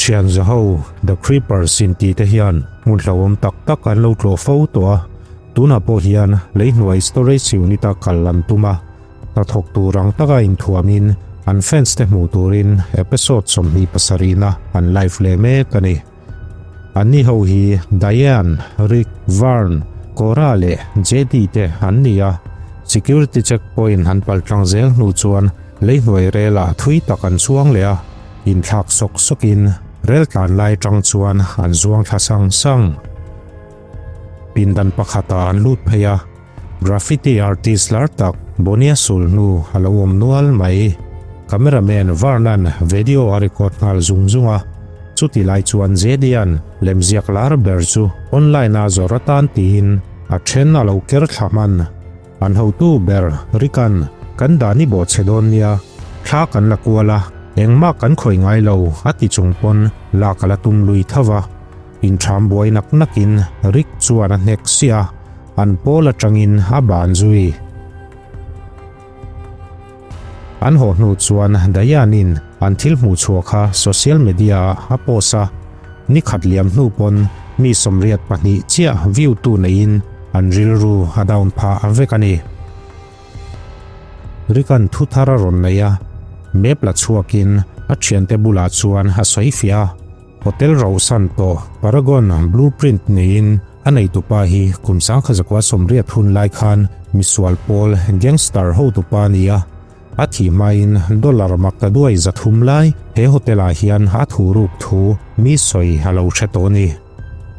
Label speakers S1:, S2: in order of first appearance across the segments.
S1: Thian zaho, The Creepers inti te hian hmun hlauhawm tak tak an lo tlawh fo tawh a, tunah pawh hian leihnuai storage unit a kal an tum a, hnathawk tur ang taka inthuamin an fans te hmuh turin episode 27 na an live leh mek a ni. Anni ho hi Diane, Rick, Vern, Cora leh JD te an ni a, security check point an paltlang zel hnu chuan leihnuai relah thui tak an chuang leh a, inthlak sawk sawkin rel tlan lai atang chuan an zuang thla sang sang. Pindan pakhatah an lut phei a, Graffiti artist lar tak Bonia sulhnu a lo awm nual mai. Cameraman Varna'n video a record nghal zung zung a, chuti lai chuan Jedia'n lemziak lar ber chu online a zawrh atan tiin a then a lo ker thla hman. An hotu ber Rick-a'n kan dan i bawhchhe dawn nia, thla kan la kual a, engmah kan khawih ngai lo a ti chung pawn lak a la tum lui tho va. Intham buai nak nakin Rick chuan a hnek siah a. An pawl atangin a ban zui. An haw hnu chuan Diane-in an thil hmuh chhuah kha social media-ah a post a, ni khat liam hnu pawn mi 82 chiah view tu neiin an rilru a down phah vek a ni. Rick-a'n thu thar a rawn nei a, map la chhuakin a thiante bulah chuan a sawi fiah a. Hotel rauhsan tawh Paragon Blueprint niin a neitupa hi kum 1980 hun lai khan misual pawl gangster hotupa a ni a. A thih hmain dollar mak ta duai 300 lai he hotel ah hian a thuruk thu mi sawi a lo hre tawh a ni.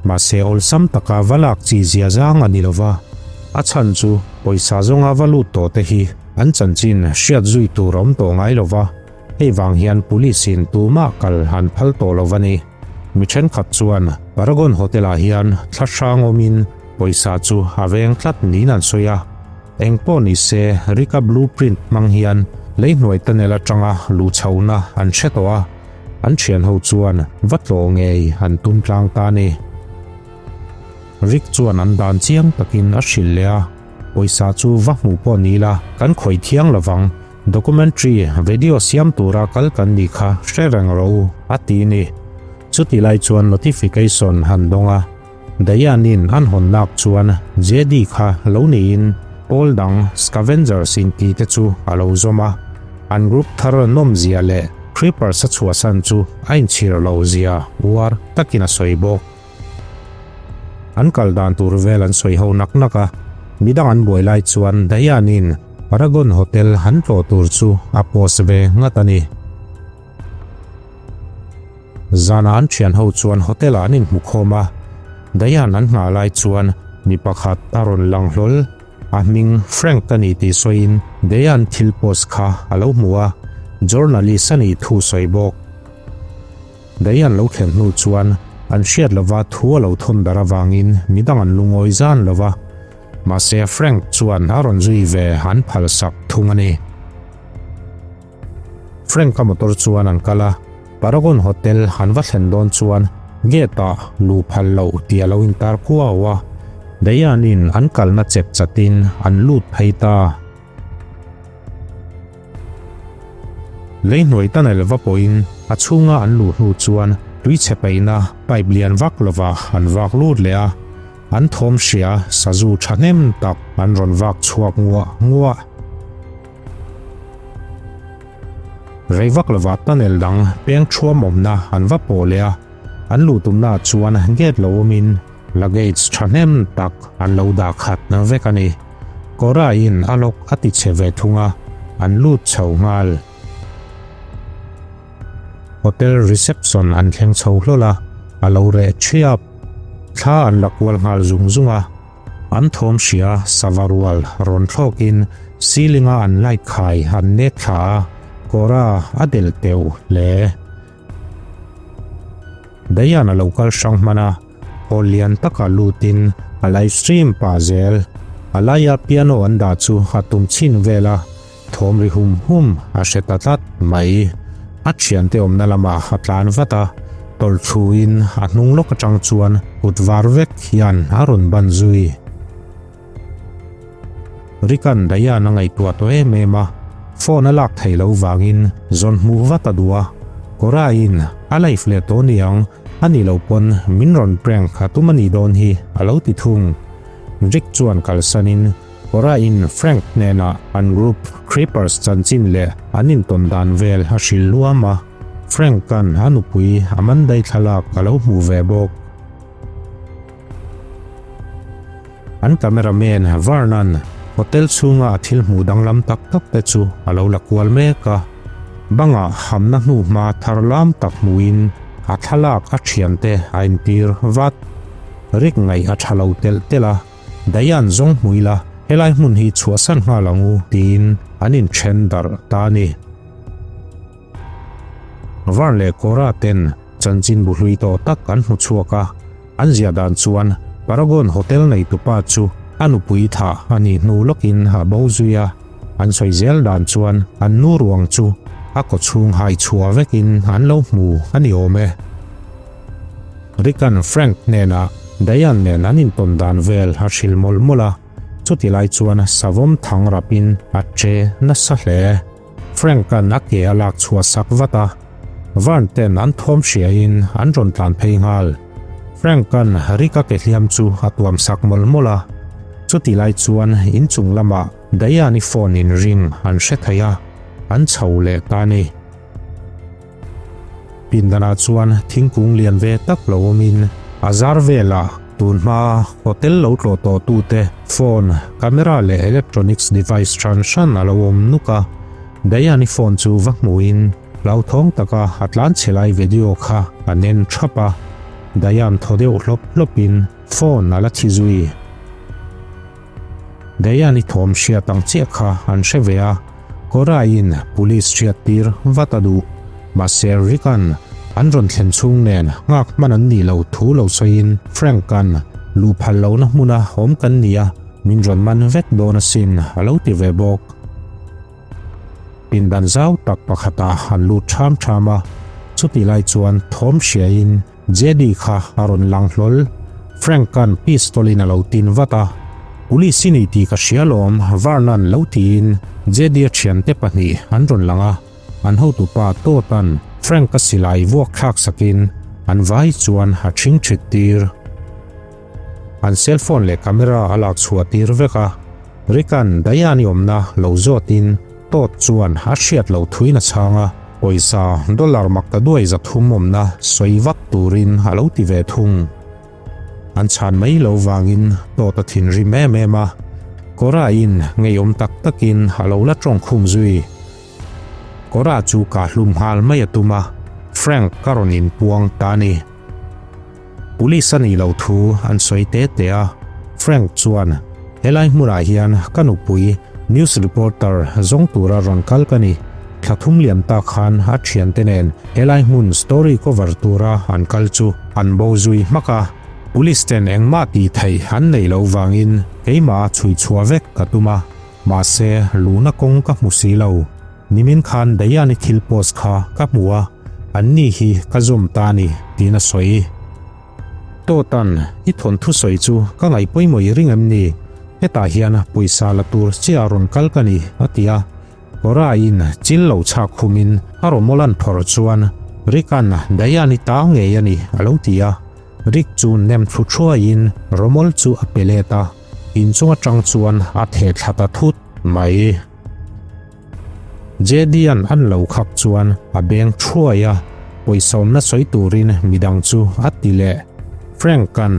S1: Mahse awlsam taka va lak chi zia zang a ni lova, a chhan chu pawisa zawnga va lut tawh te hi an chanchin hriat zui tur a awm tawh ngai lova. Hei vang hian police in tumah kal an phal tawh lo a ni. Mi thenkhat chuan Paragon Hotel ah hian thla hrang awmin pawisa chu a veng tlat niin an sawi a. Eng pawh ni se Rika blueprint hmang hian leihnuai tunnel atanga luh chhohna an hre tawh a, an thian ho chuan va tlawh ngei an tum tlang ta a ni. Rick chuan an dan chiang takin a hrilh leh a, Pawisa chu va hmuh pawh ni la kan khawih thiang lovang. Documentary video siam tura kal kan nih kha hre reng rawh u, a ti ni. Chuti lai chuan notification han dawng a, Diane-in an hawn lak chuan JD kha lo niin pawl dang Scavengers inti te chu a lo zawm a, an group thar nawmzia leh Creepers a chhuahsan chu a inchhir lo zia uar takin a sawi bawk. An kal dan tur vel an sawi ho nak nak a, midang an buai lai chuan Diane-in Paragon Hotel han tlawh tur chu a post ve ngat a ni. Zanah an thian ho chuan hotel ah an inhmu khawm a, Diane an nghah lai chuan mi pakhat a rawn lang hlawl. A hming Frank a ni tih sawiin Diane thil post kha a lo hmu a, journalist a nih thu sawi bawk. Dei an lo thlen hnu chuan an hriat lova thu a lo thawn ber avangin midang an lungawi zan lo va, mahse Frank chuan a rawn zui ve an phalsak thung a ni. Frank-a motor chuan an kal a, Paragon Hotel an va thlen dawn chuan gate ah luh phal loh tih a lo intar kuau a, Diane-in an kalna chep chatin an lut phei ta. Leihnuai tunnel va pawhin a chhunga an luh hnu chuan tui chhe peihna pipe lian vak lovah an vak lut leh a, an thawm hria sazu thahnem tak an rawn vak chhuak nguah nguah. Rei vak lovah tunnel dang peng thuam awmna an va pawh leh a, an luh tumnaah chuan gate lo awmin luggage thahnem tak an lo dah khat vek a ni. Kawraiin a lawk a ti chhe ve thung a, an lut chho nghal. Hotel reception an thleng chho hlawl a, a lo reh thiap. Thla an la kual nghal zung zung a, an thawm hria sava rual rawn thlawkin ceiling a an light khai an nek thla a, kawra a del teuh hle. Diane a lo kal hrang hman a, hall lian taka lutin a live stream pah zel. A laia piano an dah chu a tum chhin vel a, thawm ri hum hum a hre ta tlat mai. A thiante awmna lamah a tlan vat a, tawlh thluin a hnung lawk atang chuan kut var vek hian a rawn ban zui. Rick-a'n Diane a ngaihtuah tawh em em a, phone a lak theih loh vangin zawn hmuh vat a duh a. Cora-in a live leh tawh niang, a nih loh pawn min rawn prank a tum a nih dawn hi a lo ti thung. Rick chuan kalsanin Cora-in Frank hnenah an group Creepers chanchin leh an intawn dan vel a hrilh luam a, Frank-a'n a nupui Amanda-i thlalak a lo hmuh ve bawk. An cameraman Vernon hotel chhunga a thil hmuh danglam tak tak te chu a lo la kual mek a. Bangah hamna hnuhma thar lam tak hmuhin a thlalak a thiante a entir vat. Rick ngaih a tha lo telh telh a, Diane zawng hmu ila helai hmun hi chhuahsan nghal ang u tiin an inthen darh ta a ni. Vern leh Cora ten chanchinbu hlui tawh tak an hmu chhuak a, an ziah dan chuan Paragon Hotel neitupa chu a nupui thah a nih hnu lawkin a bo zui a, an sawi zel dan chuan an nu ruang chu a kawchhung hai chhuah vekin an lo hmu a ni awm e. Rick-a'n Frank hnenah Diane nen an intawn dan vel a hrilh mawlh mawlh a, chutilai chuan savawm thang rapin a che nasa hle. Frank-a'n a ke a lak chhuah sak vat a, Vern ten an thawm hriain an rawn tlan phei nghal. Frank-a'n Rick-a ke hliam chu a tuam sak mawlh mawlh a, chutih lai chuan inchung lamah Diane-i phone in ring an hre thei a, an chho leh ta a ni. Pindanah chuan thingkung lian ve tak lo awmin a zar velah tun hmaa hotel lo tlawh tawh tute phone, camera leh electronics device hran hran a lo awm nuk a. Diane-i phone chu va hmuhin hlauthawng taka a tlan chhe lai video kha a nen thap a. Diane thaw deuh hlawp hlawpin phone a la thi zui. Diane-i thawm hriat ang chiah kha an hre ve a. Cora-in police hriat tir vat a duh. Mahse Rick-a'n an rawn thlen chhung nen nghak hman an nih lo thu lo sawiin Frank-a'n luh phal lohna hmuna awm kan ni a, min rawn man vek dawn asin a lo ti ve bawk. Pindan zau tak pakhatah an lut ṭham ṭham a, chutih lai chuan thawm hriain JD kha a rawn lang hlawl. Frank-a'n pistol-in a lo tin vat a. Police i ni tih ka hria lawm, Vernon lo tiin JD-a thiante pahnih an rawn lang a. An hotupa Todd-a'n Frank-a silai vuak thlak sakin an vai chuan a ṭhing ṭhit tir. An cellphone leh camera a lak chhuah tir vek a. Rick-a'n Diane-i awmna lo zawtin Todd chuan a hriat loh thuin a chhang a, pawisa dollar mak ta duai 300 awmna sawi vak turin a lo ti ve thung. An chhan mai lo vangin Todd a thinrim em em a, Cora-in ngeiawm tak takin a lo la tawng khum zui. Cora chu kah hlum nghal mai a tum a, Frank ka rawn inpuang ta a ni. Police a nih loh thu an sawi te te a, Frank chuan, Helai hmunah hian ka nupui news reporter zawng tura rawn kal ka ni. Thla thum liam tak khan a thiante nen helai hmun story cover tura an kal chu an bo zui hmak a, police ten engmah tih theih an neih loh vangin keimah chhui chhuah vek ka tum a, mahse luhna kawng ka hmu si lo. Nimin khan Dayani thil post kha ka hmu a, an ni hi ka zawm ta a ni, tiin a sawi. Tawtan, i thawnthu sawi chu ka ngaih pawimawh i ring em ni? Hetah hian pawisa la tur chiah rawn kal ka ni, a ti a. Cora-in chil lo chhak khumin a rawmawlan phawrh chuan, Rick-a'n Dayani ta ngei a ni, a lo ti a. Rick chu nem thlu thuaiin rawmawl chu a pe let a, inchung atang chuan a theh thla ta thut mai. JD-a'n an lo khak chuan a beng thuai a, pawisa awmna sawi turin midang chu a ti leh. Frank-a'n,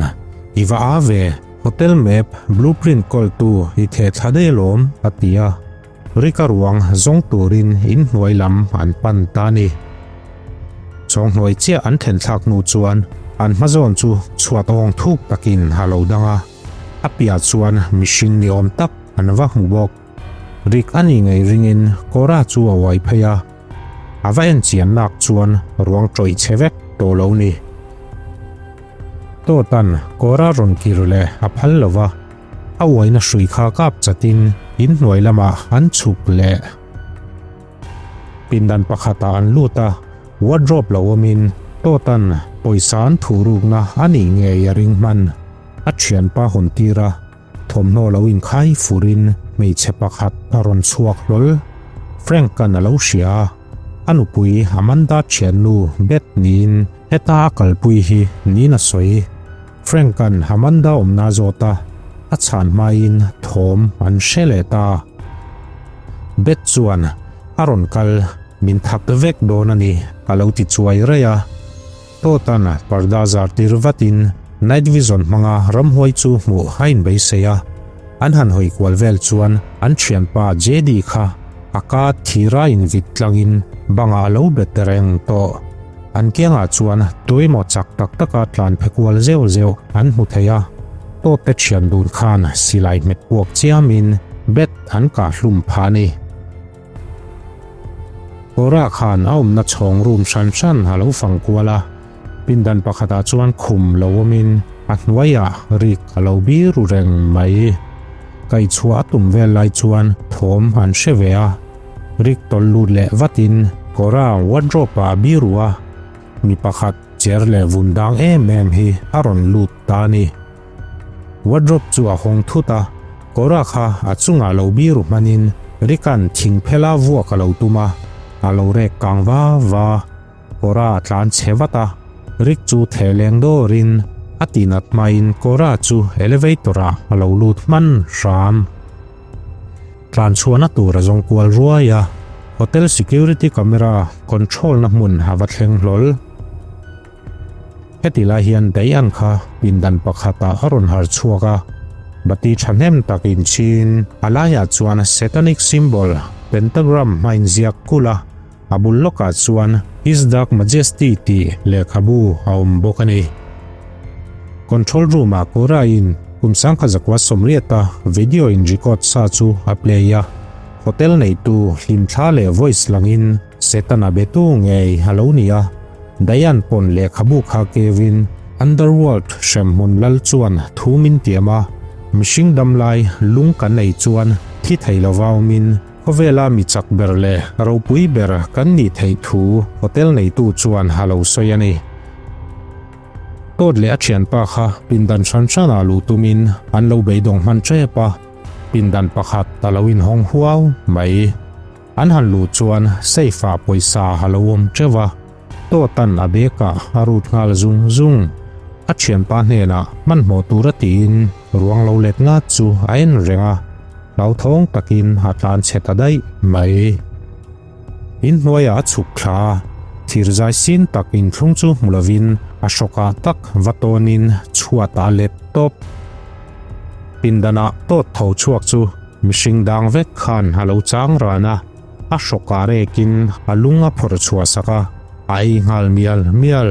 S1: I va a ve, hotel map blueprint kawltu i theh thla daih alawm, a ti a. Rick-a ruang zawng turin inhnuai lam an pan ta a ni. Chawnghnuai chiah an thlen thlak hnu chuan an hmazawn chu chhuat awng thuk takin a lo dang a, a piah chuan mihring ni awm tak an va hmu bawk. Rick a nih ngei ringin Cora chu a uai phei a, a va en chian nak chuan ruang tawih chhe vek tawh lo ni. Todd-a'n Cora rawn kir leh a phal lo va, a uaina hrui kha kap chatin inhnuai lamah an chhuk leh. Pindan pakhatah an lut a, wardrobe lo awmin Todd-a'n pawisa an thuhrukna a nih ngei a ring hman. A thianpa hawn tir a. Thawmhnaw lo inkhai furin hmeichhe pakhat a rawn chhuak hlawl. Frank-a'n a lo hria a. A nupui Amanda thiannu Beth niin heta a kalpui hi niin a sawi. Frank-a'n Amanda awmna a zawt a, a chhan hmain thawm an hre leh ta. Beth chuan a rawn kal min thak vek dawn a ni a lo ti chuai raih a. Tawtan parda zar tir vatin night vision hmanga ramhuai chu hmuh a inbeisei a, an han hawi kual vel chuan an thianpa JD kha a ka thira invit tlangin bangah a lo bet reng tawh. An kiangah chuan tuemaw chak tak taka tlan phe kual zeuh zeuh an hmu thei a, Tawte thian dun khan silai hmet puak chiamin bet an kah hlum phah a ni. Kawrah khan a awmna chhawng room hran hran a lo fang kual a, pindan pakhatah chuan khum lo awmin a hnuaiah rik a lo bir ru reng mai. Kaihchhuah a tum vel lai chuan thawm an hre ve a, rik tawlh lut leh vatin kawra wardrobe ah a bir ru a, mi pakhat cher leh vun dang em em hi a rawn lut ta a ni. Wardrobe chu a hawng thut a, kawra kha a chungah lo biru hmanin Ricka'n thing phela vuak a lo tum a, a lo rek kang va va. Kawra a tlan chhe vat a, Rick chu theh leng dawrin a tinat hmain kawra chu elevator ah a lo lut hman hram. Tlan chhuahna tur a zawng kual ruai a, hotel security camera control na hmun a va thleng hlawl. Heti lai hian Dayan kha pindan pakhatah a rawn har chhuak a, bati thahnem tak inchhin a laiah chuan Satanic symbol pentagram a inziak kulh a, a bul lawkah chuan His Dark Majesty tih lehkhabu a awm bawk a ni. Control room-ah Kura-in kum 1980-a video in record sa chu a play a, hotel neitu hlimthla leh voice langin Setana betu ngei a lo ni a, Diane pawn lehkhabu kha keuin Underworld hremhmun lal chuan thu min tiam a, mihring damlai lung kan ei chuan thi thei lova awmin khawvela mi chak ber leh ropui ber kan nih theih thu hotel neitu chuan a lo sawi a ni. Todd leh a thianpa kha pindan hran hranah luh tumin an lo beidawng hman tep a, pindan pakhat a lo inhawng huau mai. An han luh chuan safe ah pawisa a lo awm teuh a, Tawtan a bag ah a rut nghal zung zung. A thianpa hnenah hmanhmawh tura tiin ruang lo let ngat chu a en reng a, hlauthawng takin a tlan chhe ta daih mai. Inhnuaiah a chhuk thla a, thirzai sin tak inthlung chu hmu lovin a hrawkah tak va tawnin chhuatah a let tawp. Pindanah tawt tho chhuak chu Mihring dang vek khan a lo chang ran a, a hrawkah rekin a lung a phawrh chhuah sak a, a ei nghal mial mial.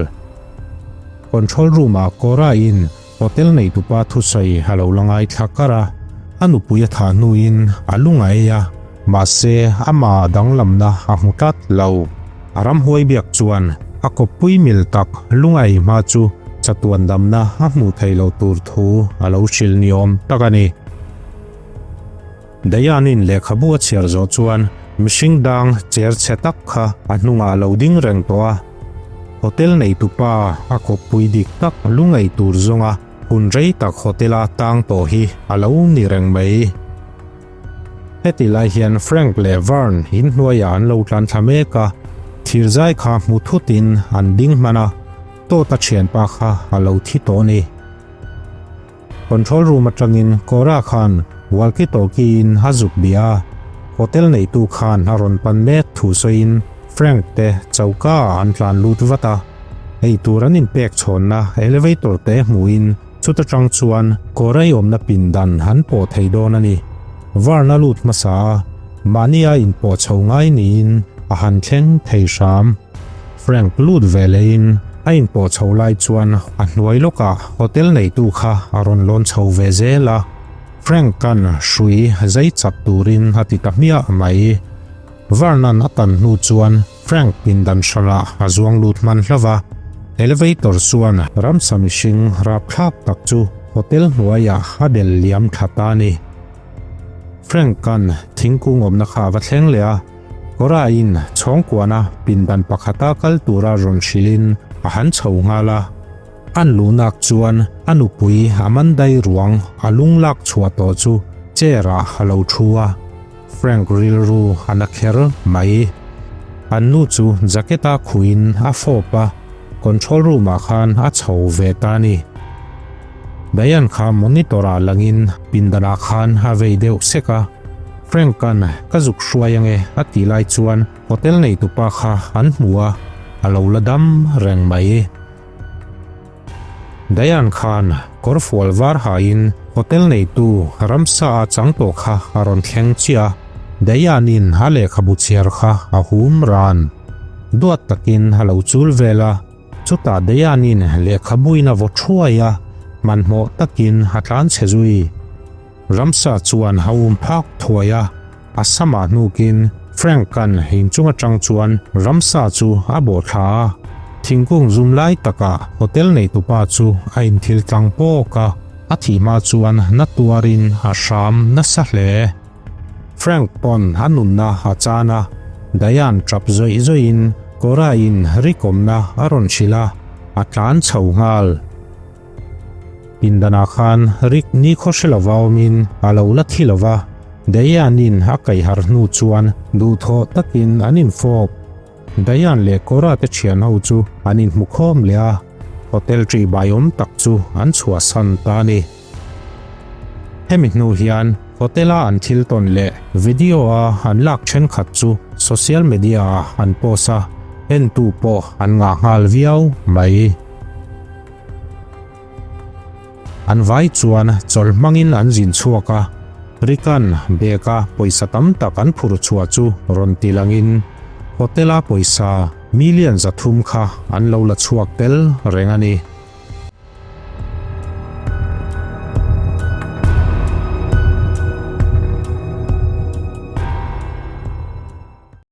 S1: Control room ah Cora in hotel neitupa thusawi a lo la ngaithla kar a, a nupui a thah hnuin a lung a ei a, mahse amah danglamna a hmu tlat lo. A ramhuai biak chuan a kawppui mil tak lung a ei hma chu chatuan damna a hmuh theih loh tur thu a lo hrilh ni awm tak a ni. Diane-in lehkhabu a chhiar zawh chuan mihring dang cher chhe tak kha a hnungah a lo ding reng tawh a. Hotel neitupa a kawppui dik tak lungaih tur zawnga hun rei tak hotel-a tang tawh hi a lo ni reng mai. Heti lai hian Frank leh Vern inhnuaiah an lo tlan thla mek a, thirzai kha hmu thutin an ding hman a, Todd-a thianpa kha a lo thi tawh a ni. Control room atangin Cora khan walkie talkie in a zuk bia a, hotel neitu khan a rawn pan mek thu sawiin Frank te choka ah an tlan lut vat a. Eitur an inpek chhawnna elevator te hmuhin chuta tang chuan Cora i awmna pindan an pawh thei dawn a ni. Vern a lut hmasa a, mahnia inpawh chho ngai niin a han thleng thei hram. Frank lut ve lehin a inpawh chho lai chuan a hnuai lawkah hotel neitu kha a rawn lawn chho ve zel a, Frank-a'n hrui zai chak turin a ti ta hmiah mai. Vernon a tan hnu chuan Frank pindan hranah a zuang lut hman hlauh a, elevator chuan ramsa mihring rapthlak tak chu hotel hnuaiah a bel liam thla ta a ni. Frank-a'n thingkung awmna kha a va thleng leh a, Kawraiin chhawngkuana pindan pakhata kal tura rawn hrilhin a han chho nghal a. An luhnak chuan a nupui Amandai ruang a lung lak chhuah tawh chu chair ah a lo thu a, Frank rilru a na kher mai. An nu chu jacket a khuhin a fawp a, control room ah khan a chho ve ta a ni. Diane kha monitor ah langin pindan ah khan a vei deuh sek a, Frank-a'n ka zuk hruai ange a tih lai chuan hotel neitupa kha an hmu a, a lo la dam reng mai. Diane khan kawrfual var hain hotel neitu ramsa a chang tawh kha a rawn thleng chiah a, Diane-in a lehkhabu chhiar kha a hum ran. Duat takin a lo chul vel a, chutah Diane-in lehkhabuin a vaw thuai a, hmanhmawh takin a tlan chhe zui. Ramsa chuan a um phak thuai a, a samah hnukin Frank-a'n inchung atang chuan ramsa chu a bawh thla a. Thingkung zum lai takah hotel neitupa chu a inthil tlang pawk a, a thih hma chuan na tuarin a hram nasa hle. Frank pawn a nunna a chan a, Diane tap zawih zawihin Cora-in rikawmna a rawn hrilh a, a tlan chho nghal. Pindanah khan Rick nikhaw hre lova awmin a lo la thi lova, Diane-in a kaihharh hnu chuan duhthawh takin an infawp. Diane leh Cora te thian ho chu an inhmu khawm leh a, hotel ṭihbaiawm tak chu an chhuahsan ta a ni. Hemi hnu hian hotel-a an thil tawn leh video-a an lak thenkhat chu social media-ah an post a, entu pawh an ngah nghal viau mai. An vai chuan chawlh hmangin an zin chhuak a, Rick-a'n bag-a pawisa tam tak an phur chhuah chu rawn ti langin hotel-a pawisa million 300 kha an lo la chhuak tel reng a ni.